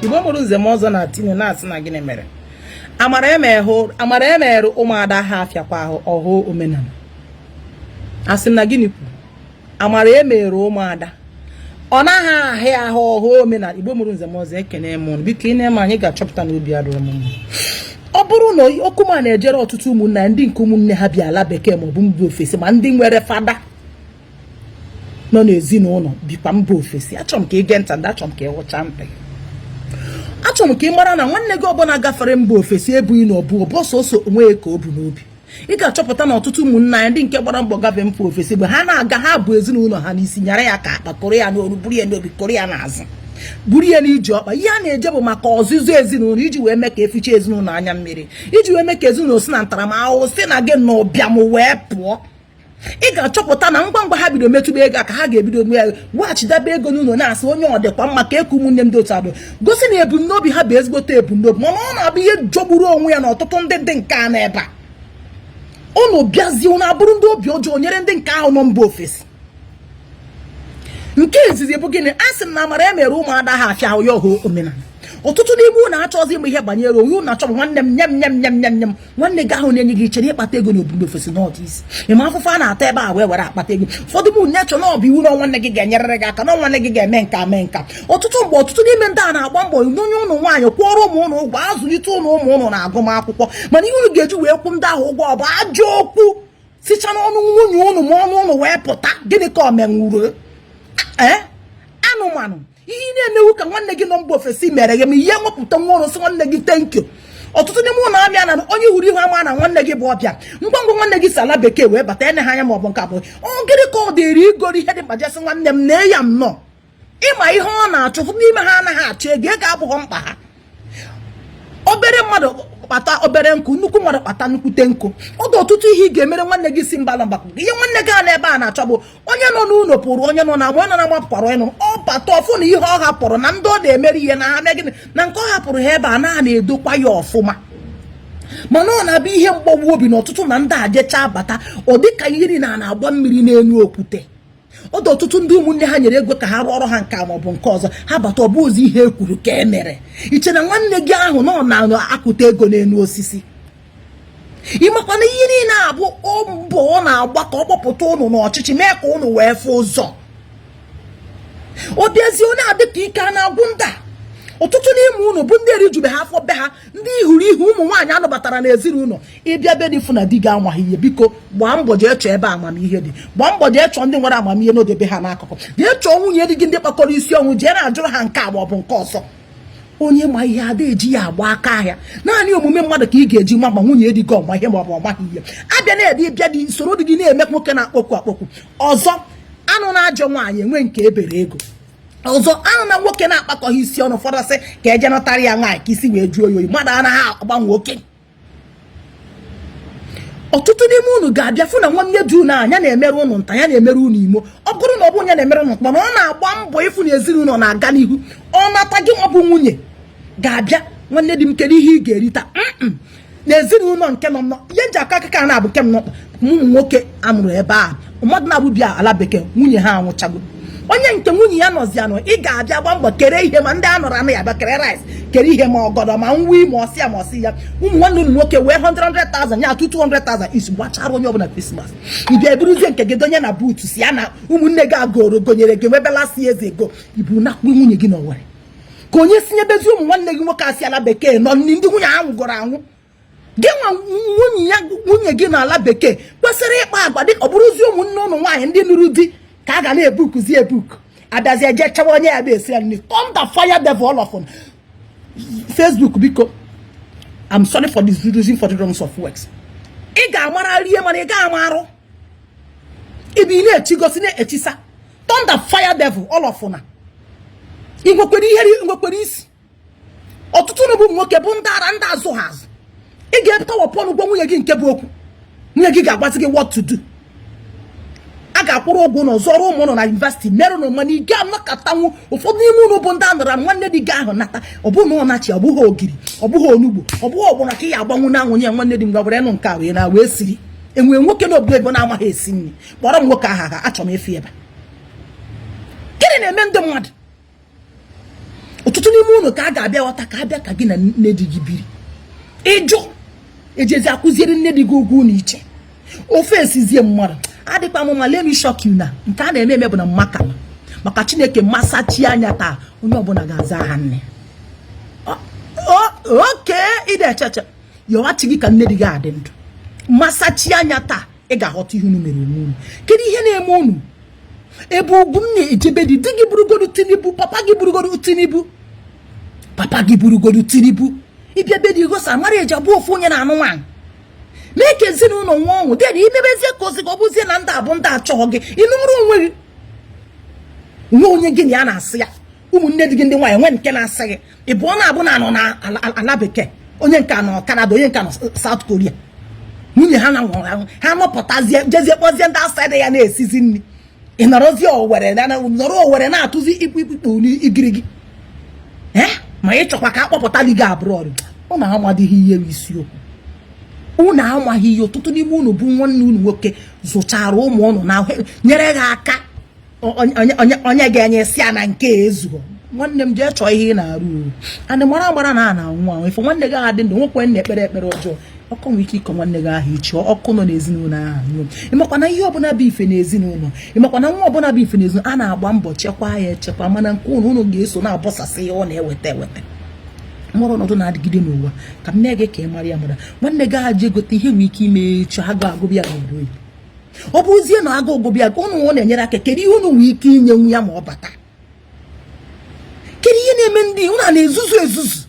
Igbo mụrụ nze mụọ ọzọ na tinu na-asị na gịnị mere amara emere ụmụada ha afịakwa ahụ ọhụ omenala. Asị m na gịnị kwuru amara emere ụmụada ọ naghị ahịa ahụ ọhụ omenala. Igbo mụrụ nze mụọ ọzọ, ekene m ụnụ. Biko, ị na-eme anyị ga-achọpụta na obi adịrọ m mma. Ọ bụrụ na okwu m a na-ejere ọtụtụ ụmụnna ndị nke ụmụnne ha bi ala bekee maọbụ mba ofesi, ma ndị nwere fada nọ n'ezinụlọ bikwa mba ofesi, achọrọ m ka ị gee ntị, ndị achọrọ m ka ị hụcha ntị. Achọrọ m ka ị mara na nwanne gị ọbụla gafere mba ofesi ebughị na ọbụ ọbụ sọsọ onwe ya ka o bu n'obi. Ị ga-achọpụta na ọtụtụ ụmụnna anyị ndị nke gbara mbọ gafee mba ofesi, mgbe ha na-aga, ha bụ ezinụlọ ha n'isi, nyara ya ka akpa, kụrụ ya n'olu, buru ya n'obi, kụrụ ya n'azụ, buru ya n'iji ọkpa. Ihe a na-eje bụ maka ọzụzụ ezinụlọ, iji wee mee ka eficha ezinụlọ anya mmiri, iji wee mee ka ezinụlọ si na ntaramahụhụ, si na gị na ụbịam wee pụọ. Ị ga-achọpụta na ngwa ngwa ha bido metụba ego ka ha ga-ebido nwe ya weghachidebe ego n'ụlọ, na-asị onye ọ dịkwa mma ka eku ụmụnne m dị otu adụ, gosi na ebumnobi ha bụ ezigbote ebumnobi. Mana ọ na-abụ ihe jọgburu onwe ya na ọtụtụ ndị dị nke a n'ebe a, unu bịazie, unu abụrụ ndị obi ọjọọ nyere ndị nke ahụ nọ mba ofesi. Nke izizi bụ gịnị? A sị m na amara emere ụmụada ha afịa ahụ ya ọhụ omenala. Ọtụtụ n'ime unu achọzi ịma ihe banyere onwe unu, achọ bụ nwanne m nye m, nye m, nye m, nye m, nye m. Nwanne gị ahụ na-enye gị ichere ịkpata ego n'obodo ofesi n'ọdị isi ịma afụfụ a na-ata ebe a wee were akpata ego. Ụfọdụ bụ na-echọ na ọ bụ iwu na nwanne gị ga-enyerịrị gị aka, na nwanne gị ga-eme nka mee nka. Ọtụtụ mgbe, ọtụtụ n'ime ndị a na-agba mbọ n'onye ụnụ nwaanyị, kwụọrọ ụmụ ụnụ ụgwọ, azụlite ụnụ ụmụ ụnụ na agụmakwụkwọ, mana ihe unu ga-eji wee kwụ ndị ahụ ụgwọ ọ bụ ajọ okwu sicha n'ọnụ nwunye ụnụ ma ọnụ ụnụ wee pụta. Gịnị ka o menwuru ee anụmanụ? Ihe ị na-emewu ka nwanne gị nọ mba ofesi mere gị ma ihe nwepụta nwa ọrụ sị nwanne gị thank you. Ọtụtụ n'ime ụlọ abịa na onye hụrụ ihu ama na nwanne gị bụ ọbịa. Ngwa ngwa nwanne gị si ala bekee wee bata, ene ha anya ma ọ bụ nke abụọ, ọ gịnị ka ọ dịrị igoro ihe dị mkpa jesị nwanne m na ya m nọ ịma ihe ọ na-achọ. Ụfọdụ n'ime ha anaghị achọ ego, ego abụghị mkpa ha. Obere mmadụ kpata obere nkụ, nnukwu mmadụ kpata nnukwute nkụ. Ọ dị ọtụtụ ihe ị ga-emere nwanne gị si mba mba. Ihe nwanne gị a n'ebe a na-achọ bụ onye nọ n'ụlọ pụrụ, onye nọ na onye nọ na pụrụ, onye nọ ọ bata ọfụ na ihe ọ hapụrụ na ndị ọ na-emere ihe na ha mee gịnị na nke ọ hapụrụ ha ebe a na na-edokwa ya ọfụma. Mana ọ na-abụ ihe mgbawa obi na ọtụtụ na ndị a jechaa bata, ọ dịka ihe niile a na-agba mmiri n'elu okwute. Ọ dị ọtụtụ ndị ụmụnne ha nyere ego ka ha rụọ ọrụ ha nke a maọbụ nke ọzọ, ha bata, ọ bụ ozi ihe e kwuru ka e mere. Iche na nwanne gị ahụ nọ na-akụta ego n'elu osisi, ịmakwa na ihe niile abụ mbọ ọ na-agba ka ọ kpọpụta ụnụ n'ọchịchị, mee ka ụnụ wee fụ ụzọ. Ọ bịazie, ọ na-adị ka ike a na-agwụ ndị a. Ọtụtụ n'ime ụnụ bụ ndị erijubeghị afọ be ha, ndị hụrụ ihu ụmụ nwaanyị anụbatara n'ezinụlọ. Ịbịa be dị fụ na di gị amaghị ihe, biko gbaa mbọ jee chọọ ebe amamihe dị. Gbaa mbọ jee chọọ ndị nwere amamihe n'odebe ha n'akụkụ. Jee chọọ nwunye di gị ndị kpakọrọ isi ọnwụ, jee na-ajụrụ ha nke a ma ọ bụ nke ọzọ. Onye ma ihe ada eji ya agba aka ahịa. Naanị omume mmadụ ka ị ga-eji ma ma nwunye di gị ọma ihe ma ọ bụ ọmaghị ihe. Abịa na-ede ịbịa dị soro di gị na-eme nwoke na-akpọkwu akpọkwu. Ọzọ, anụ na ajọ nwaanyị enwe nke ebere ego. Ọzọ, anụ na nwoke na-akpakọghị isi ọnụ. Ụfọdụ sị ka eje nọtara ya nwaanyị ka isi wee juo ya oyi. Mmadụ anaghị agbanwe oke. Ọtụtụ n'ime unu ga-abịa fụ na nwanne di unu anya na-emere unu nta, ya na-emere unu imo. Ọ bụrụ na ọ bụ onye na-emere unu, mana ọ na-agba mbọ ịfụ na ezinụlọ na-aga n'ihu. Ọ nata, gị nwa bụ nwunye ga-abịa, "Nwanne di m, kedu ihe ị ga-erita na ezinụlọ nke nọ nọ?" Ihe nji aka akụkọ a na-abụ nke m nọ, ụmụ nwoke amụrụ ebe a, mmadụ na-abụbi ala bekee, nwunye ha anwụchago, onye nke nwunye ya nọzi anọ. Ị ga-abịa gba mbọ kere ihe ma ndị a nọrọ anụ ya bịa kere rice, kere ihe ma ọgọdọ ma nwi ma ọsị ya ma ọsị ya. Ụmụ nwanne ụmụ nwoke wee 100,000 ya 200,000 isi gbachara onye ọbụla Christmas. Ị bịa eburuzie nke gị donye na boot, si ya na ụmụnne gị agoro gonyere gị webela si eze ego ibu nakpu nwunye gị n'Owere ka onye sinyebezi ụmụ nwanne gị nwoke asị ala bekee nọ, ndị nwunye ha nwụgoro anwụ. Gị nwa nwunye ya, nwunye gị n'ala bekee kwesịrị ịkpa agwa dị ọ bụrụzi ụmụnne ụmụ nwaanyị ndị nụrụ di ka a ga na-ebukuzi ebuku, abịazie jee chewa onye ya bụ esi ya nri. Thunder fire devil, all of them. Facebook, biko, I'm sorry for this reason, for the wrongs of words. Ị ga-amara rie mana ị ga-ama arụ ibi ị na-echigosi na-echisa. Thunder fire devil, all of una. Ị nwekwara ihe, nwekwara isi. Ọtụtụ ụmụ nwoke bụ ndị ara, ndị azụ ha azụ. Ị ga-etọwapụ ọnụ gwa nwunye gị nke bụ okwu, nwunye gị ga-agbazi gị what to do. A ga-akwụrụ ụgwọ ụlọ, zụọrọ ụmụ ụlọ na university, merụ mana ị ga-anọkọtanwu. Ụfọdụ n'ime ụlọ bụ ndị a nọrọ nwanne di gị ahụ nata, ọ bụghị na ọ nachi, ọ bụghị ogiri, ọ bụghị onugbu, ọ bụghị ọgbọnọ ka ị ya agbanwu n'anwụ nye nwanne di m gwa were nụ nke a wee na wee siri. Enwere nwoke n'obodo ebe na-amaghị esi nri? Kpọrọ m nwoke ahụ ha, achọrọ m efi ebe. Gịnị na-eme ndị mmadụ? Ọtụtụ Ọtụtụ n'ime unu ka a ga-abịa ghọta ka abịa ka gị na nne di gị biri, ịjụ ejezi akụziere nne di gị ụgwọ ụlọ iche ofe esizie mmadụ adịkwa m mma. Let me shock you na nke a na-eme eme bụ na mmaka maka Chineke masachi anya taa, onye ọbụla ga-aza aha nne oke ị na-echeche yọghachi gị ka nne di gị adị ndụ. Masachi anya taa, ị ga-aghọta ihe unu mere onwe unu. Kedu ihe na-eme unu ebe ugwu m na-ejebe di di gị burugodu Tinubu, papa gị burugodu Tinubu, papa gị burugodu Tinubu, ịbịa be di gosa mara eji abụ ofu onye na-anụ nwaanyị mee ka ezinụlọ nwe ọṅụ dị na imebezie ka ozi ka ọ bụzie na ndị abụ ndị achọghọ gị ịnụrụ onwe gị nwe onye gị na ya na-asị ya. Ụmụnne di gị ndị nwaanyị nwe nke na-asị gị ị bụ ọ na-abụ na anọ na ala bekee, onye nke nọ Canada, onye nke nọ South Korea, nwunye ha na nwụrụ anwụ, ha nọpụtazie jezie kpọzie ndị asa dị ya na-esizi nri. Ị nọrọzie Owere, nọrọ Owere na-atụzi ikpu ikpu igirigi ee, ma ị chọkwa ka akpọpụta gị abroad. Unu amadịghị ihe bụ isiokwu, unu amaghị ihe. Ọtụtụ n'ime unu bụ nwanne unu nwoke zụchara ụmụ unu na nyere ha aka. Onye ga-enye si ya na nke ezughọ. Nwanne m, jee chọọ ihe ị na-arụ andị mara mara na a na-anwụ anwụ. Ife nwanne gị ahụ dị ndụ nwekwe na ekpere ekpere ọjọọ ọkụ nwere ike ịkọ nwanne gị ahụ ichi ọkụ nọ n'ezinụlọ ahụ. Ịmakwa na ihe ọbụla bụ ife n'ezinụlọ, ịmakwa na nwa ọbụla bụ ife n'ezinụlọ, a na-agba mbọ chekwaa ya echekwa, mana nke unu, unu ga-eso na-abọsasị ihe ọ na-eweta eweta nwere ọnọdụ na-adịgide n'ụwa. Ka m mee gị ka ị mara ya, mara nwanne gị ahụ ji egote ihe nwere ike ime echi agụ agụbịa n'obodo oyibo. Ọ bụrụzie na agụ gụbịa ka unu ọ na-enyere aka, kedu ihe unu nwere ike inye nwu ya ma ọ bata? Kedu ihe na-eme ndị unu a na-ezuzu ezuzu?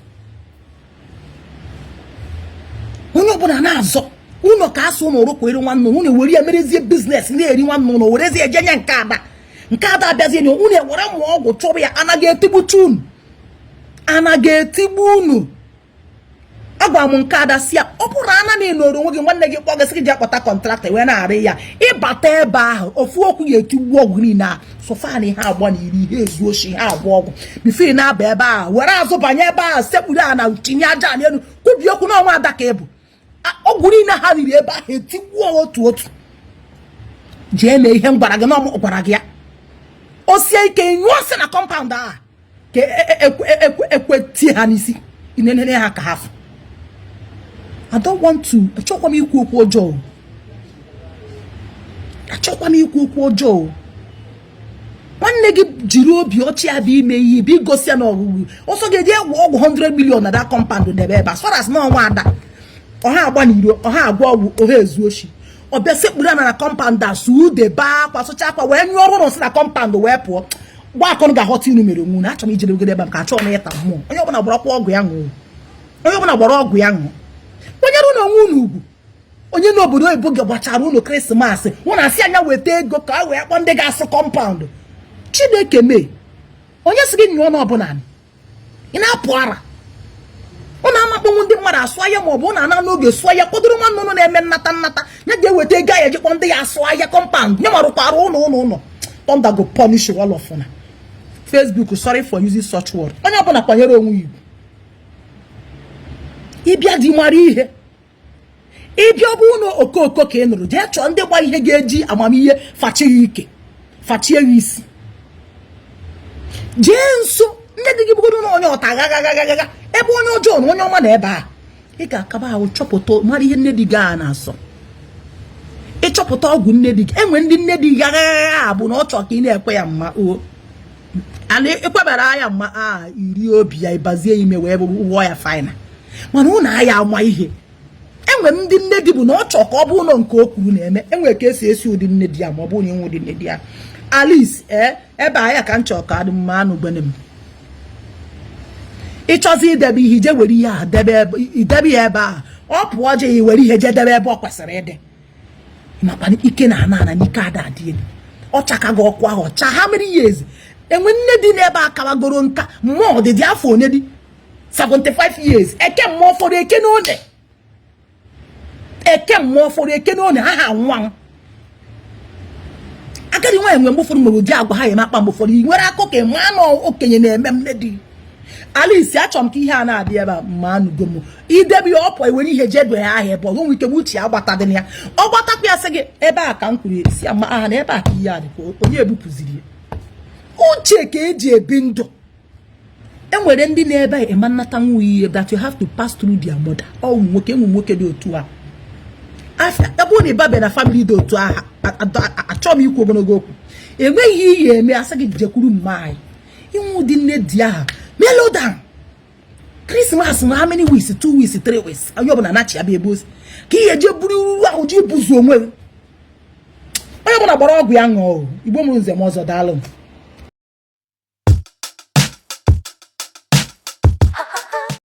Onye ọbụla na-azọ ụlọ ka asụ ụlọ rụkwere nwanne unu were ya merezie business na-eri nwanne ụlọ, werezie eje nye nke ada, nke ada abịazie na unu ewere mụọ ọgwụ chọrọ ya. Anaghị etigbucha unu, anaghị etigbu unu. Agwa m nke ada si ya, ọ bụrụ ana na ịnọrọ onwe gị, nwanne gị kpọ gị sị gị ji akpọta contractor wee na-arị ya, ịbata ebe ahụ, ofu okwu ga-etigbu ọgwụ niile a sofa na ihe agba na iri ihe ezu oshi ihe agba ọgwụ. Before ị na-aba ebe ahụ, were azụ banye ebe ahụ, sekpuru a na tinye aja n'elu, kwubie okwu n'ọnwa ada ka ị bụ. Ọgwụ niile ha riri ebe ahụ etigbuo otu otu. Jee mee ihe m gwara gị na ọmụ gwara gị ya. O sie ike, nyụọ sị na compound ahụ ka ekwe tie ha n'isi inenene ha ka ha fụ. I don't want to, achọkwa m ikwu okwu ọjọọ, achọkwa m ikwu okwu ọjọọ. Nwanne gị jiri obi ọchị abịa ime ihe bụ igosi ya na ọgwụgwụ ọsọ ga-eji egwu ọgwụ 100 million na that compound debe ebe as far as na ọnwa ada ọha agba n'iro, ọha agwa ọgwụ, ọha ezu oshi. Ọbịa sekpuru ana na compound a, su ude, baa akwa, sụcha akwa, wee nyụọ ọrụ nsị na compound wee pụọ. Gwa akọnụ ga-aghọta inu mere onwe unu. Achọrọ m ijere ogede ebe m ka achọrọ m ịta mmụọ. Onye ọbụla gbarakwa ọgwụ ya ṅụọ, onye ọbụla gbara ọgwụ ya ṅụọ. Kwanyere unu onwe unu ugwu. Onye n'obodo oyibo gbachara unu Christmas, unu asị anya weta ego ka a wee kpọọ ndị ga-asụ compound. Chineke mee, onye sị gị nyụọ n'ọbụla ị na-apụ ara, ụnụ amakpọnwụ ndị mmadụ asụ ahịa, ma ọ bụ ụnụ ana n'oge sụọ ahịa kwadoro nwanne ụnụ na-eme nnata nnata ya ga-eweta ego ahịa jikpọ ndị ya asụ ahịa compound nye marụkwara ụnụ ụnụ ụnụ. Thunder go punish all of una. Facebook, sorry for using such word. Onye ọbụla kwanyere onwe ya ugwu. Ịbịa dị mara ihe ịbịa, ọ bụ na okooko ka ị nụrụ, jee chọọ ndị gba ihe ga-eji amamihe fachie ya ike, fachie ya isi. Jee nso nne di gị, bụgodo na onye ọta gagagagaga ebe onye ọjọọ na onye ọma na ebe a, ị ga-akaba ahụ chọpụta mara ihe nne di gị a na-asọ. Ịchọpụta ọgwụ nne di gị enwe ndị nne di gị gagagaga bụ na ọ chọọ ka ị na-ekwe ya mma o ala ekwebara ya mma a iri obi ya ịbazie ime wee wụọ ya final. Mana ụnụ aya ama ihe enwe ndị nne di bụ na ọ chọọ ka ọ bụ ụlọ nke o kwuru na-eme. Enwe ka esi esi ụdị nne di ya ma ọ bụrụ na enwe ụdị nne di ya. Alice, ee, ebe a ya ka m chọọ ka adị mma. Anụ gbene m ịchọzi idebe ihe, ije were ihe ahụ debe idebe ya ebe ahụ. Ọ pụọ je ya were ihe jee debe ebe ọ kwesịrị ịdị, makwa ike na ana ana n'ike ada adị elu. Ọ chakago ọkụ ahụ ọcha ha mere years. Enwe nne di n'ebe a kawagoro nka mmụọ ọdịdị afọ one dị 75 years. Eke mmụọ fọrọ eke na one, eke mmụọ fọrọ eke na one ha ha anwụ anwụ. Agadi nwaanyị nwere mgbe ụfọdụ nwere ụdị agwa ha eme akpa. Mgbe ụfọdụ ị nwere akọ ka ma na okenye na-eme nne di. Alice, achọrọ m ka ihe a na-adị ebe a ma anụgo m idebe ya, ọ pụọ iwere ihe jee doo ya ahịa ebe ọ nwere ike uche agbata dị ya. Ọ gbatakwa ya sị gị ebe a ka m kwuru esi ama aha na ebe a ka ihe a dị ka onye ebupụziri ya. Uche ka eji ebi ndụ. Enwere ndị na-ebe ịma nnata nwunye that you have to pass through their mother. Ọ ụmụ nwoke, ụmụ nwoke dị otu a afịa ebe ọ na-ịbabe na family dị otu ahụ. Achọghị m ikwu ogologo okwu. Enweghị ihe iyi eme, asị gị jekwuru mma anyị inwe ụdị nne di ahụ. Mellow down. Christmas na how many weeks? 2 weeks, 3 weeks. Onye ọbụla na-achị abịa ebe ozi ka ihe eje buru uru ahụ ji buzu onwe gị. Onye ọbụla gbara ọgwụ ya ṅụọ. Igbo mụrụ nze m ọzọ, daalụ.